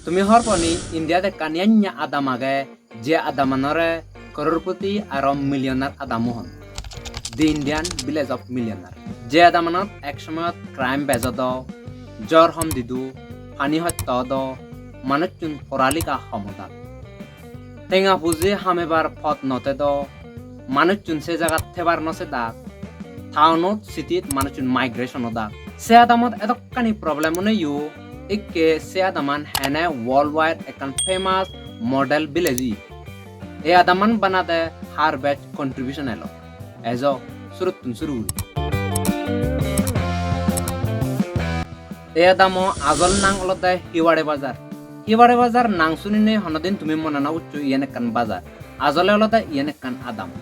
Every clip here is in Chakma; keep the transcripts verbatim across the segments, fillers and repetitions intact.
Tumi hobor po ni, Indiat ekkan yanya adam age, je adamanore crorepoti aro millionaire adamu hon. The Indian Village of Millionaire. Je adamanot ek somoyot crime bejodo, jor hom didu, pani hotto odo, manuchun poraliga hom odak. Tenga puji hamebar pot no tedo, manuchun se jagat thebar no sedak, townot, cityt manuchun migration odak. Se adamot edokkani problem oneyo, ikke se adaman hene worldwide ekkan famous model village oye. Ei adaman banade har bej contribution elo? Ejo, suruttun suru guri. Ei adamo ajol nang olode Hiware Bazar. Hiware Bazar nang suninei honodin tumi mone no goccho iyen ekkan bazar. Ajole olode iyen ekkan adam.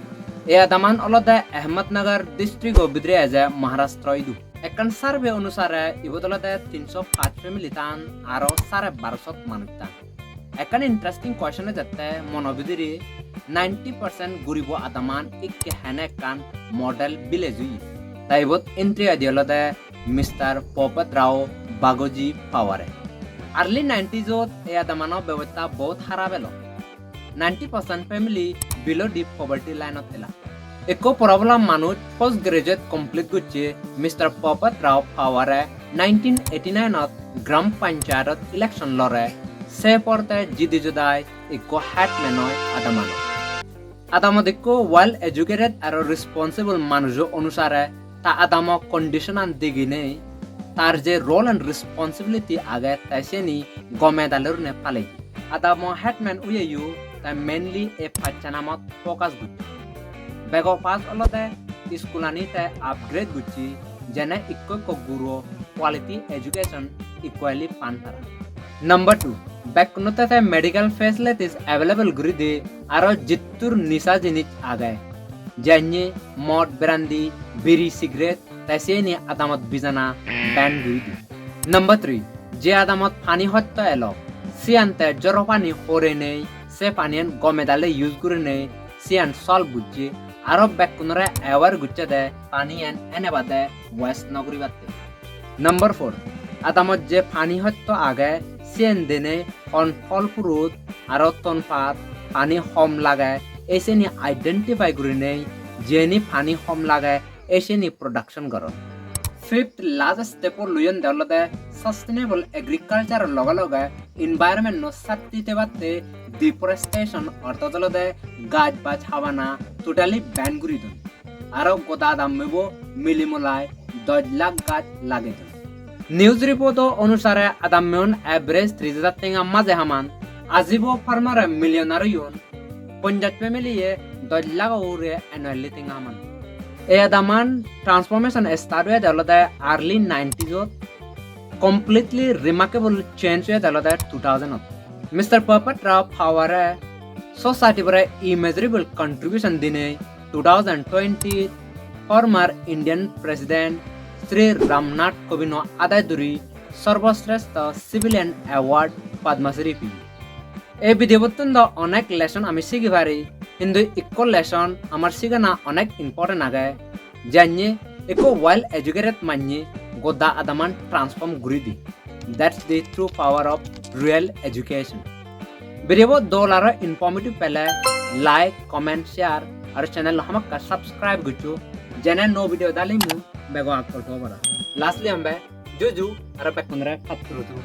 Ei adaman olode Ahmednagar district-o bidire eje, Maharashtra idu. Ekkan survey onusare ibot olode tinso pach family tan aro sare barosot manuj tan. Ekkan interesting question ejette mono bidire, ninety percent guribo adaman ikke hene ekkan model village oye. Ta ibot entry oide olode Mister Popat Rao Bagoji Paware. Early nineties-ot ei adamano bebosta bahut harap elo. Ninety percent family below the poverty line-ot ela. Ekko problem manuj post graduate complete gocche Mister Popat Rao Paware nineteen eighty-nine-ot Gram Panchayat-ot election lore, se porte jidi jodai ekko headman oi adamano. Adamot ekko well educated aro responsible manujo onusare ta adamo condition-an deginei tar je role and responsibility age te siyeni gome dale gurinei palei. Adamo headman oyeyo te mainly ei pachan amot focus gocche. Bego first olode school-ani te upgrade gocche, jene ikko ikko guro quality education equally pan tara. Number two, bekkunotte te medical facilities available guri di aro jittur nisa jinis age, janye mod, brandy, biri, cigarette, te siyeni adamot bijana ban guri di. Number three, je adamot pani hotto elo, siyan te joro pani horenei, se paniyan gome dale use gurinei, siyan solve gocche, aro bekkunore aware gocche de paniyan ene bade waste no guribatte. Number four, adamot je pani hotto age, siyen denei hon phol fruit aro ton pat pani hom lage, ei siyeni identify gurinei, jiyeni pani hom lage, ei siyeni production goron. Fifth last step-o loyon de olode sustainable agriculture-or loge loge environment-o safety thebatte deforestation, orthat olode gaj baj habana totally ban guri don. Aro goda adammebo mili mulai dos lakh gaj lagei don. News report-o onusare adammeun average tris hajar tenga maje haman, ajibo farmer-e millionaire oyon, ponjash family-e dos lakh ugure annually tenga haman. Ei adaman transformation start oyede olode early nineties-ot, completely remarkable change oyede olode two thousand-ot. Mister Popat Rao Paware society-bore immeasurable contribution dinei two thousand twenty former Indian President Shri Ramnath Kovind-o adai duri Sorboshrestha Civilian Award Padma Shri peye. Ei video bottun do onek lesson ami sigi pari, hintu ikko lesson amar sigana onek important age, janye ikko well educated manye goda adaman transform guri di. That's the true power of real education. Video bo dol aro informative pele like, comment, share aro channel hamakkai subscribe goccho, jene nuo video dalimu bego akkol pabara. Lastly ambe juju aro bekkunore patturutu.